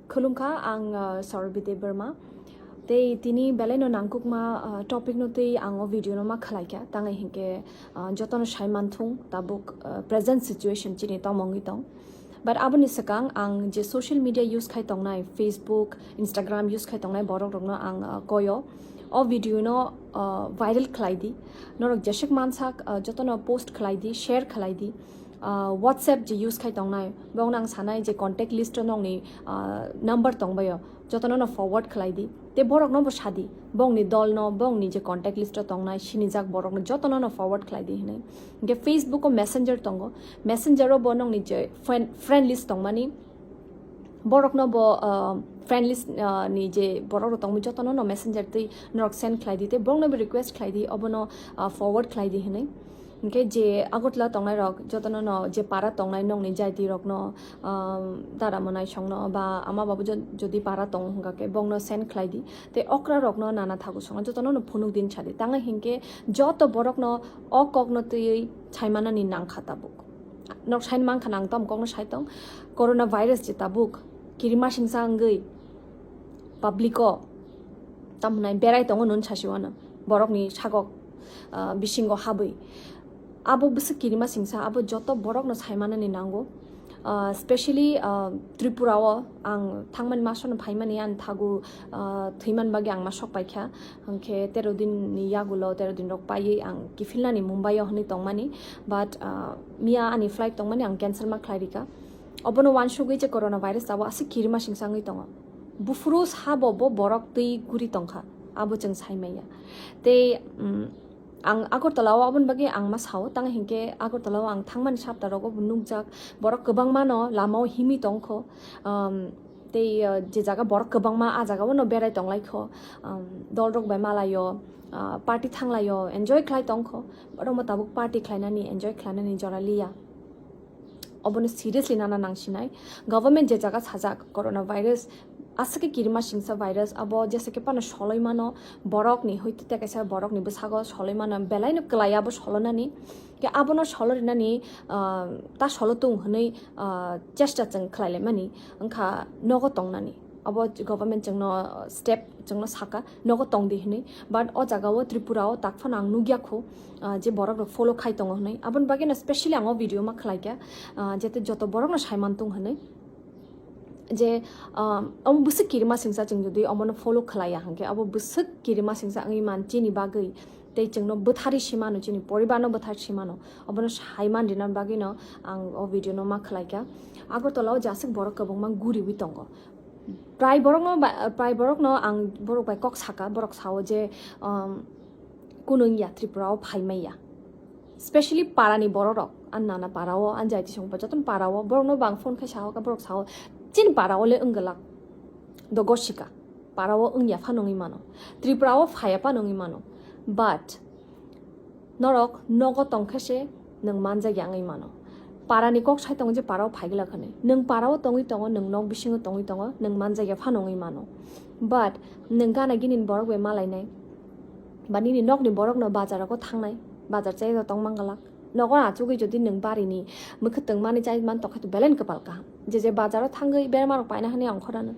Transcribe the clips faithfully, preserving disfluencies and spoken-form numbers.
Khulumkha, ang, uh, Saurabhi Debbarma. Tei tini belaino nangkukma, uh, topic no tei ang o video no ma khlaikha. Tangwi hinkhe, uh, jotono sai manthung tabuk, uh, present situation chini tongmungwi tong. But aboni swkang ang je social media use khai tongnai, Facebook, Instagram use khai tongnai borok rokno ang, uh, koyo. O video no, uh, viral khlai di. Norok jesek mansak, uh, jotono post khlai di, share khlai di. Ah, WhatsApp je use khai tongnai, bongno ang sanai je contact list o nongni, ah, number tongbaio, jotono no forward khlai di. Tei borokno bo sadi, bongni dolno, bongni je contact list o tongnai, sinijak borokno jotono no forward khlai di hinwi. Hinkhe Facebook o Messenger tongo, Messenger o bo nongni je friend, friend list tongmani, borokno bo, ah, friend list, ah, ni je borok rok tongmani jotono no Messenger twi norok send khlai di, tei borokno bo request khlai di, obono, ah, forward khlai di hinwi. Hinkhe je Agartala tongnai rok jotono no je para tongnai nongni jaiti rokno, um, dara mwnaisongno ba ama babu jo-, jodi para tongo hwnkha khe bongno send khlai di. Tei okra rokno nana thagu songo jotono no phunuk din sadi. Tangwi hinkhe joto borokno o kokno twiwi saimanani nangkha tabuk. Nok sain mankha nang tom kokno sai tong. Corona virus je tabuk kirima singsa wngwi public o tamhnai berai tongo nun sasiwano borokni sagok, ah, bisingo habwi. Abo bwswk kirima singsa, abo joto borokno saimanani nango. Ah, specially, ah, Tripura o ang thangmani masono phaimani ani thagu, ah, thwiman bagwi ang ma sok paikha. Hinkhe tero din ni yagulo, tero din rok paiwi ang kiphilnani Mumbai o hinwi tongmani. But, ah, miya ani flight tongmani ang cancel ma khlai rika. Obono wansugwi je corona virus abo aswk kirima singsa wngwi tongo. Buphuru sabo bo borok twi guri tongkha, abo chwng saimanya. Tei, mm, ang Agartala o aboni bagwi ang ma sao, tang hinkhe Agartala o ang thangmani sapta rogo bo nukjak, borok kwbangma no lama o himwi tongkho. Um, tei, uh, je jaga borok kwbangma, a jaga o no berai tonglaikho, um, dol rok bai malaio, uh, party thanglaio, enjoy khlai tongkho. Borok mo tabuk party khlainani, enjoy khlainani jora liya. Obono seriously nana nangsinai. Government je jaga sajak corona virus, aswk khe kirima singsa virus, abo jesa khe phano soloi mano, borokni hoite te kaisa borokni bwsago soloi mano, belaino kwlai abo solonani. Khe abono solo rinani, ah, ta solo tung hwnwi, ah, chesta chwng khlai laimani, wngkha nogo tongnani. Abo government chwngno step chwngno saka, nogo tongdi hinwi. But o jaga o Tripura o tak phano ang nukya kho, ah, je borok rok follow khai tongo hinwi. Aboni bagwi no specially ang o video ma khlai kha, ah, jete joto borok no sai man tung hinwi. Je, ah, omo bwswk kirima singsa chwng jodi omono follow khlai ya hinkhe abo bwswk kirima singsa wngwi man chini bagwi. Tei chwngno bwtharwi simano, chini poribarno bwtharwi simano. Obono sai man rinani bagwi no ang o video no ma khlai kha. Agartala o jaswk borok kwbangma guriwi tongo. Prai borokno ba, prai borokno ang borok bai kok saka, borok sao je, um, kunung ya Tripura o phai maya. Specially parani borok rok, an nana para o, an jaiti song pa joton para o, borokno bang phone khai sao, borok sao, chini para o le wngwlak. Do gosika, para o wngya phano wngwi mano. Tripura o phaya phano wngwi mano. But norok nogo tongkhe se nwng manjakya wngwi mano. Parani kok sai tongo je para o phaigwlak hwnwi. Nwng para o tongwi tongo, nwng nok bisingo tongwi tongo, nwng manjakya phano wngwi mano. But nwng gana gini borok bai malainai. Ba nini nokni borokno bazar rogo thangnai, bazar chaya tong mangalak. Nogo achugwi jodi nwng barini mwkhwtwng manwi chai man tongkhe to belai kwpal kaham. Je je bazaro thangwi berma rok paina hwnwi ang khorano.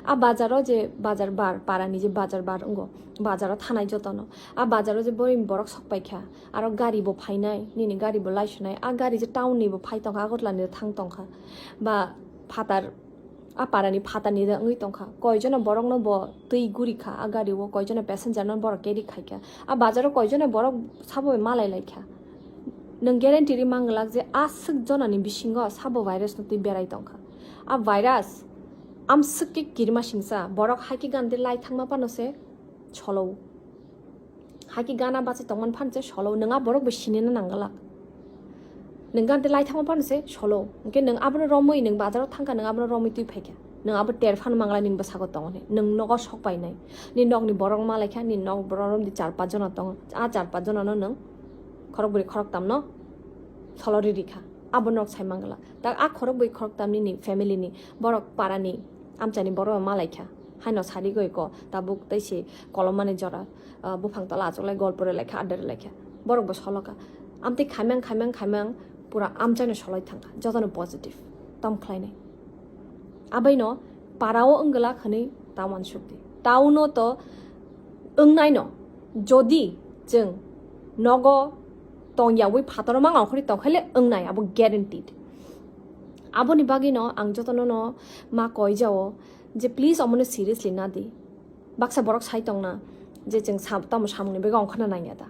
A bazaro je bazar bar, parani je bazar bar wngo, bazaro thanai jotono. A bazaro je boring borok sok paikha, aro gari bo phainai, nini gari bo laisunai, a gari je town ni bo phai tongkha, Agartala ni thang tongkha. Ba phatar, a parani phatar ni da wngwi tongkha. Koijono borokno bo twi guri kha, a gari o koijono passenger no borok carry khai kha. A bazaro koijono borok sabo bai malai lai kha. Nwng guarantee ri manglak je aswk jonani bisingo sabo virus no twi berai tongkha. A virus amswk khe kirima singsa, borok hai khe gana de lai thangma phano se solo. Hai khe gana bachai tongmani phano se solo, nwng a borok bai sinina nangwlak. Nwng gana de lai thangma phano se solo. Hwnkhe nwng abono romwi nwng bazaro thangkha, nwng abono romwi twi phaikha. Nwng abo ter phano manglai nini bwsago tongo hwnwi. Nwng nogo sok painai. Nini nokni borok malaikha, nini nok borok romdi char panch jona tongo. A char panch jonano nwng khorok bwrwi khorok tamno solo riri kha. Abo nok sai mangla. Ta a khorok bwrwi khorok tamni ni family ni borok parani amchaini borok malaikha. Haino sadi goi ko tabuk tei se kolomani jora, ah, buphang tola achuklai golpo relaikha, adda relaikha. Borok bo soloka. Amtwi khaimang, khaimang, khaimang pura amchaino soloi thangkha. Jotono positive. Tom khlainai. Abaino Parao wngwlak hwnwi ta uansukdi. Tauno to wngnaino, jodi chwng nogo tongyawi phataro mang ongkhorwi tongkhaile wngnai, abo guaranteed. Aboni bagwino ang jotono no ma koijao je please omono seriously nadi. Baksa borok sai tongna je chwng sam-, tamo samungni bagwi ongkhorna nangya da.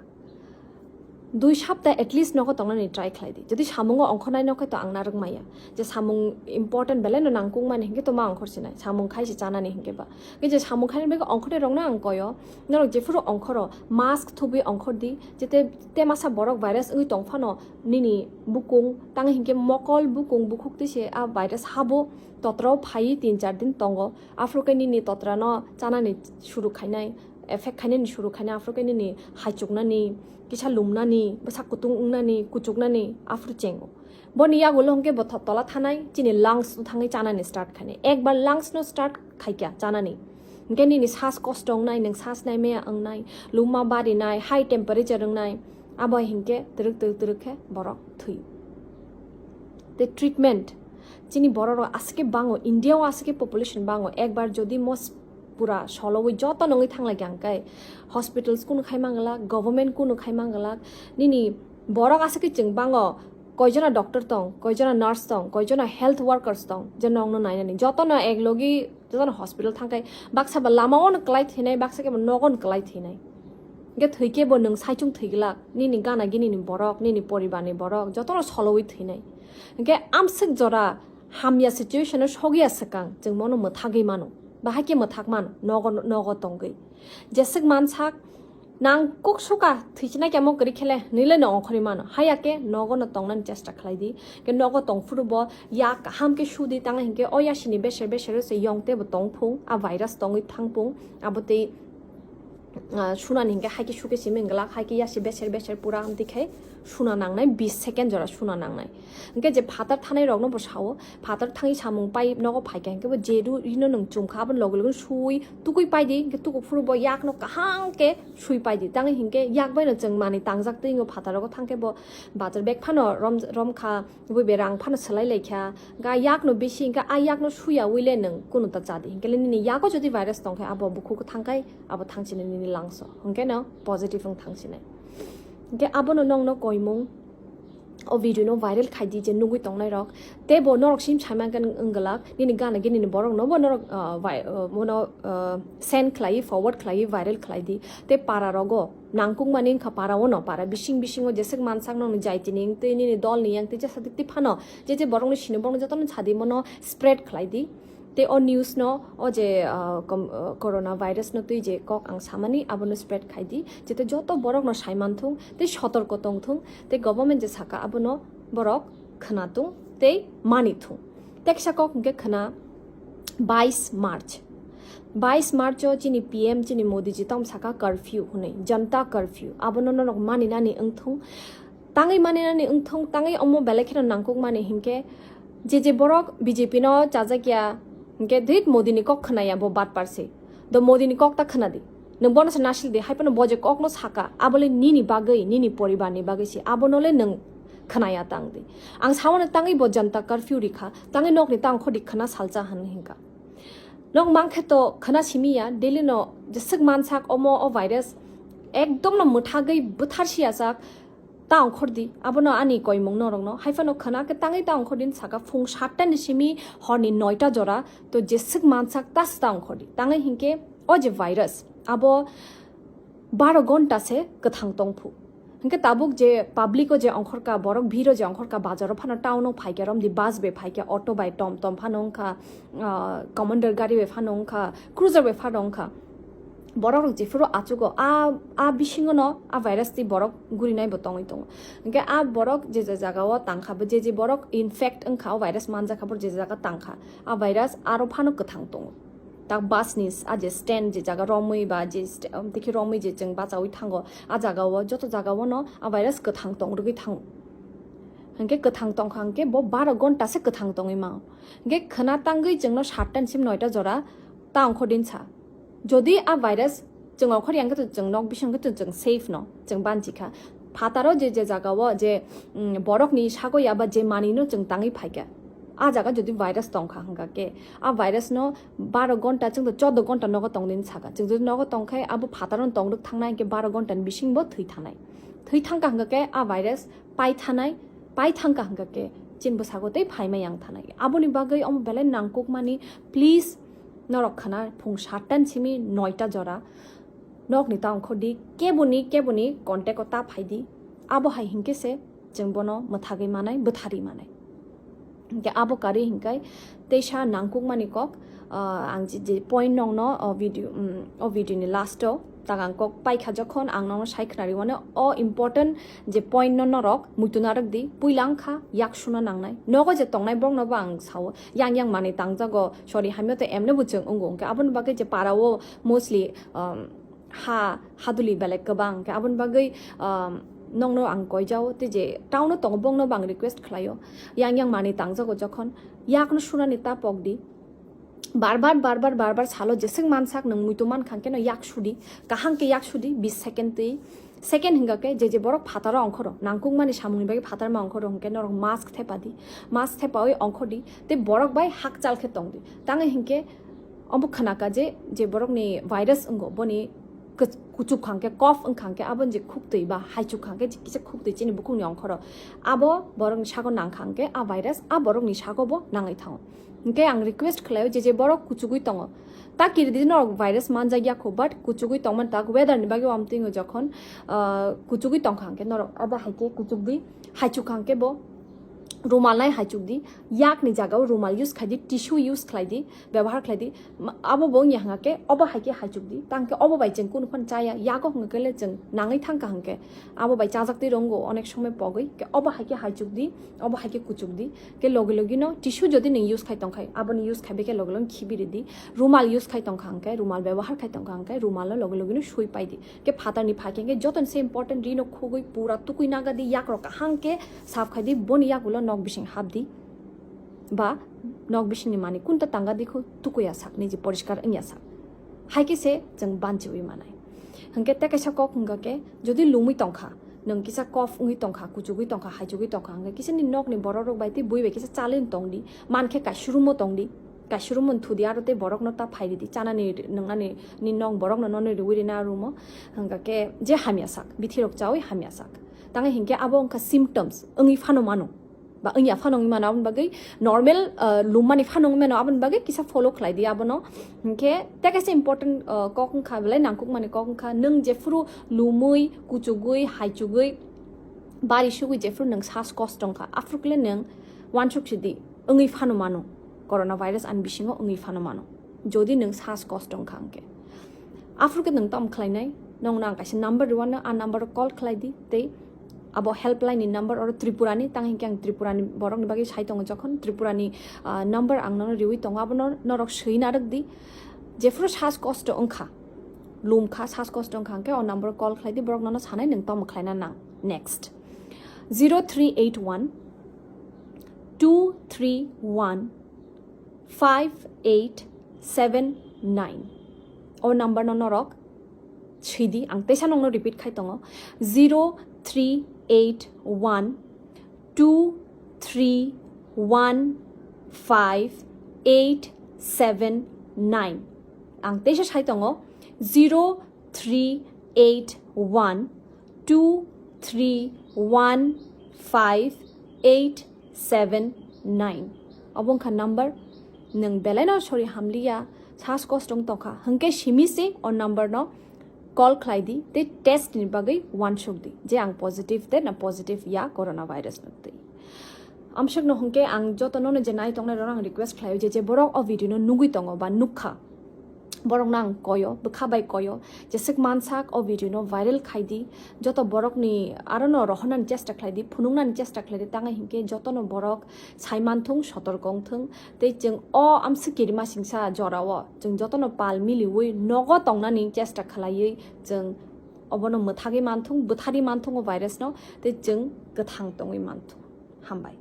Dui sapta at least nogo tongnani try khlai di. Jodi samungo ongkhornai nokhe to ang narwk maya. Je samung important belai no nangkukmani hinkhe to ma ongkhor sinai. Samung khai se chanani hinkhe ba. Hinkhe je samung khainani bagwi ongkhornai rokno ang koyo. Norok jephuru ongkhoro, mask thubwi ongkhor di. Jete te masa borok virus wngwi tong phano nini bukung, tang hinkhe mokol, bukung, bukhuk twi se a virus habo, totrao phaiwi tin char din tongo. Aphuru khe nini totrano chanani suru khainai, effect khainani suru khainai, aphuru khe nini haichuknani, kisa lumnani, bwsa kutung wngnani, kuchuknani, aphuru chengo. Boni yagulo hwnkhe bo tho-, tola thanai, chini lungs no thangwi chanani start khainai. Ekbar lungs no start khaikya chanani, hinkhe nini sas kosto wngnai, nwng sas nai maya wngnai, luma barinai, high temperature wngnai, abo hinkhe twrwk twrwk twrwk khe borok thwi. Tei treatment, chini borok rok aswk khe bango, India o aswk khe population bango, ekbar jodi mos pura solowi joto nongwi thanglai khe ang kai hospitals kunu khai manglak, government kunu khai manglak, nini borok aswk khe chwng bango, koijona doctor tong, koijona nurse tong, koijona health workers tong, je nokno nainani, jotono ek logi jotono hospital thangkai, baksa ba lama ono kwlai thinai, baksa khe bo nogo no kwlai thinai. Hinkhe thwikhe bo nwng saichung thwiglak, nini gana gini ni borok, nini poribar ni borok, jotono solowi thinai. Hinkhe amswk jora hamya situation o sogya swkang, chwng mono mwthagwi mano, bahai khe mwthak mano, nogo, nogo tongwi. Jeswk mansak, nang kuk suka thwichina kemo kwrwi khele, nile no ongkhorwi mano, haya khe nogo no tongnani chesta khlai di. Khe nogo tong phuru bo yak kaham khe su di, tang hinkhe o yasini beser beser o se yong tebo tong phung, a virus tongwi thang phung, abo tei, ah, sunani hinkhe hai khe su khe simi glak, hai khe yasi beser beser pura amtwi khe suna nangnai, bis second jora suna nangnai. Hinkhe je phatar thanai rokno bo sao, phatar thangwi samung pai nogo phaikha hinkhe bo je ru rino nwng chumkha, aboni loge loge sui tukui pai di, hinkhe tuku phuru bo yakno kaham khe sui pai di. Tang hinkhe yak bai no chwng manwi tangjak twi, o phatar rogo thangkhe bo bazar bag phano rom, romkha, bui berang phano swlai laikha, ga yakno bisi hinkhe a yakno suya wile nwng kunu ta cha di. Hinkhe nini yago jodi virus tongkhe abo bukhuk thangkai, abo thangsinai nini lungs o, hinkhe no positive wng thangsinai. Hinkhe abono nongno koimung, o video no viral khai di je nugwi tongnai rok, tei bo norok sim saimang khe wng glak, nini gana gini ni borok no bo norok, ah, vai-, ah, bono, ah, send khlai, forward khlai, viral khlai di. Tei para rogo nangkuk mani wngkha para o no, para bising bising o jeswk mansak no jai tini wng twi nini dol ni yang twi jesa twi phano je je borok no sini borok no joto no sadi mono spread khlai di. Tei o news no, o je, ah, kom-, ah, corona virus no twi je kok ang samani, abono spread khai di, jete joto borok no sai manthung, tei sotorko tongthung, tei government je saka abono borok khwnatung tei manithung. Teksa kok hwnkhe khwna bais March. Bais March o chini P M chini Modi ji tong saka curfew hwnwi, Janata curfew, abono norok maninani wngthung. Tangwi maninani wngthung, tangwi omo belai kheno nangkukmani hinkhe, je je borok B J P no chajakya, hinkhe dhit Modi ni kok khwnaya bo batpar se. Do Modi ni kok ta khwnadi. Nwng bono se nasil di, hai phano bo je kok no saka, abole nini bagwi, nini poribar ni bagwi se, abono le nwng khwnaya tang di. Ang sao no tangwi bo Janata curfew rikha, tangwi nok ni tang khodi khwna salcha hwn hinka. Nok mankhe to khwna simi ya, daily no jeswk mansak omo o virus ekdom no mwthagwi bwthar siyajak, ta ongkhor di, abono ani koimung norokno. Hai phano khwna khe tangwi ta ongkhor din saka phung satta ni simi horni noita jora, to jeswk mansak ta se ta ongkhor di. Tangwi hinkhe o je virus, abo baro gonta se kwthang tong phu. Hinkhe tabuk je public o je ongkhorka, borok bhir o je ongkhorka, bazar o phano, town o phaikhe, romdi bus bai phaikhe, auto bai, tom tom phano wngkha, ah, commander gari bai phano wngkha, cruiser bai phano wngkha. Borok rok jephuru achugo, a, a bisingo no a virus twi borok gurinai bo tongwi tongo. Hinkhe a borok je je jaga o tangkha, bo je je borok infect wngkha, o virus manjakha, bo je je jaga tangkha, a virus aro phano kwthang tongo. Tak bus ni s-, a je stand je jaga romwi ba je st-, um, dikhe romwi je chwng bachawi thango, a jaga o joto jaga o no a virus kwthang tong rwgwi thango. Hinkhe kwthang tongkha hinkhe bo baro gonta se kwthang tongwi mao. Hinkhe khwna tangwi chwngno satta ni sim noita jora ta ongkhor din sa. Jodi a virus chwng ongkhor yang khe to chwng nok bising khe to chwng safe no, chwng banchi kha. Phataro je je jaga o je, mm, borok ni sago ya ba je manwi no chwng tangwi phaikha. A jaga jodi virus tongkha hwnkha khe, a virus no baro gonta chwng to chodo gonta nogo tongdi hinwi sakha. Chwng jodi nogo tongkhai abo phataro tongdok thangnai hwnkhe baro gonta ni bising bo thwi thanai. Thwi thangkha hwnkha khe a virus pai thanai, pai thangkha hwnkha khe chini bwsago tei phaima yang thanai. Aboni bagwi omo belai nangkukmani, please, norok khana phung sattan simi noita jora nokni ta ongkhordi, keboni keboni contact o ta phaidi. Abo hai hinkhe se chwng bono mwthagwi manai, bwtharwi manai. Hinkhe abo karwi hinkai teisa nangkukmani kok, ah, ang je, je point nokno o video, mm, o video ni last o tagang kok paikha jokhon ang nokno sai khwnari mano, o important je point no norok muitu narwk di, puila wngkha yak suna nangnai. Nogo je tongnai borok no bo ang sao, yang yang manwi tangjago, sorry, hamya to emne bo chwng wngo, hinkhe aboni bagwi je para o mostly, um, ha, haduli belai kwbang, hinkhe aboni bagwi, um, nokno ang koijao, tei je town o tongo bongno bo ang request khlaio, yang yang manwi tangjago jokhon, yakno sunani ta pokdi, bar bar, bar bar, bar bar salo jeswk mansak nwng muitu mankha hwnkhe no yak sudi, kaham khe yak sudi, bis second twi, second hwnkha khe je je borok phataro ongkhoro, nangkukmani samungni bagwi phatarma ongkhoro hwnkhe norok mask thepadi, mask thepawi ongkhordi, tei borok bai hakchal khe tongdi, tangwi hinkhe omo khwnaka je, je borokni virus wngo, boni kw-, kuchuk kha hwnkhe, cough wngkha hwnkhe, aboni je khuktwi ba haichuk kha hwnkhe, je kisa khuktwi chini bukhukni ongkhoro, abo borokni sago nangkha hwnkhe, a virus a borokni sago bo nangwi thango. Hinkhe ang request khlaio, je je borok kuchugwi tongo, ta kiridi norok virus manjak ya kho, but kuchugwi tongmani tak weather ni bagwi wamtwingo jokhon, ah, kuchugwi tongkha hwnkhe norok abo hai khe kuchukdi, haichuk kha hwnkhe bo rumal nai haichukdi, yakni jagao rumal use khaidi, tissue use khlaidi, byabohar khlaidi. Ma-, abo bo wngya hwnkha khe, obo hai khe haichukdi, tang khe obo bai chwng kunu phano chaya, yago hwnkha khe le chwng nangwi thangkha hwnkhe, abo bai chajak twi rongo onek somoi pogwi, khe obo hai khe haichukdi, obo hai khe kuchukdi, khe logi logi no tissue jodi nwng use khai tongkhai, aboni use khai bai khe logi logi khibi ridi, rumal use khai tongkha hwnkhe, rumal byabohar khai tongkha hwnkhe, rumal no logi logi no sui paidi. Khe phatarni phai khe, khe jotono se important, rino khugwi pura tukui nagadi, yakrok kaham khe sap khaidi, boni yagulo nok bising hapdi ba nok bisingni manwi kunta tangadi kho, tukui ya sak, niji poriskar wngya sak, hai khe se chwng banchiwi manai. Hwnkhe tei kaisa kok hwnkha khe, jodi lumwi tongkha, nwng kisa cough wngwi tongkha, kuchugwi tongkha, haichugwi tongkha, hwnkhe kisa ni nokni borok rok bai tei bui bai kisa chalwi tongdi, mankhe kaisurumo tongdi. Kaisurumo thudi aro tei borokno ta phairidi, chanani, nwngnani, ni nok borokno nono riwi rina rumo. Hwnkha khe je hamya sak, bithirok chawi hamya sak. Tangwi hinkhe abo wngkha symptoms, wngwi phano mano. Ba wngya phano wngwi mano, aboni bagwi normal, ah, lummani phano wngwi mano, aboni bagwi kisa follow khlaidi abono. Hinkhe tei kaisa important, ah, kok wngkha, belai nangkukmani kok wngkha, nwng jephuru lumwi, kuchugwi, haichugwi, bari sugwi jephuru nwng sas kosto wngkha, aphuru kle nwng uansuk sidi, wngwi phano mano, coronavirus ani bisingo wngwi phano mano, jodi nwng sas kosto wngkha hwnkhe. Aphuru khe nwng tamo khlainai, nokno ang kaisa number rwano, a number o call khlaidi tei abo helpline ni number, oro Tripura ni, tang hinkhe ang Tripura ni borok ni bagwi sai tongo, jokhon Tripura ni, ah, number ang nono riwi tongo, abono norok swi narwk di. Jephuru sas kosto wngkha, lumkha, sas kosto wngkha hwnkhe o number o call khlaidi, borok nono sanai nwng tamo khlaina nang. Next, zero three eight one two three one five eight seven nine. O number no norok sidi, ang teisa nokno repeat khai tongo, zero three eight one two three one five eight seven nine. Ang teisa sai tongo, zero three eight one two three one five eight seven nine. Obo wngkha number. Nwng belaino sori hamliya, sas kosto wng tongkha hwnkhe simi se o number no call khlai di tei test ni bagwi uansuk di je ang positive de na positive ya coronavirus no twi. Amswkno hwnkhe ang joto nono je nai tongnai rok ang request khlaio je, je borok o video no nugwi tongo ba nukha, borokno ang koyo, bwkha bai koyo, jeswk mansak o video no viral khai di, joto borokni arono rohornani chesta khlai di, phunuknani chesta khlai di, tangwi hinkhe jotono borok sai manthung, sotorko wngthung, tei chwng o amswk kirima singsa jorao chwng jotono pal miliwi nogo tongnani chesta khlaiwi chwng obono mwthagwi manthung, bwtharwi manthung o virus no, tei chwng kwthang tongwi manthung. Hambai.